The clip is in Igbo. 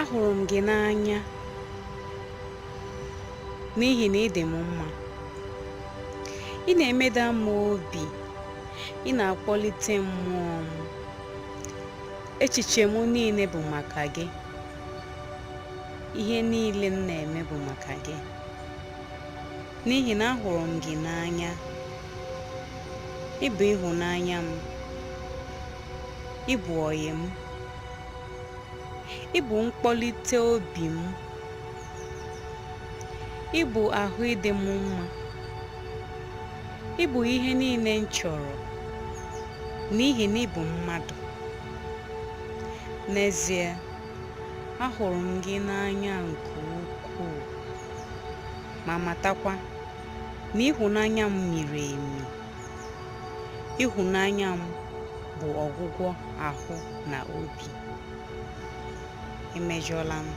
Ahụrụ m gị n'anya n'ihi na ị dị m mma. Ị na-emeda m obi, ị na-akpọlite mmụọ m. Echiche m niile bụ maka gị. Ihe niile m na-eme bụ maka gị. N'ihi na ahụrụ m gị n'anya. Ị bụ ịhụnanya m. Ị bụ ọyị m. Ị bụ mkpọlite obi m. Ị bụ ahụ ịdị m mma. Ị bụ ihe niile m chọrọ n'ihi na ị bụ mmadụ. N'ezie, ahụrụ m gị n'anya nke ukwuu, ma matakwa na ịhụnanya m miri emi. Ịhụnanya m bụ ọgwụgwọ ahụ na obi. Emejọla m.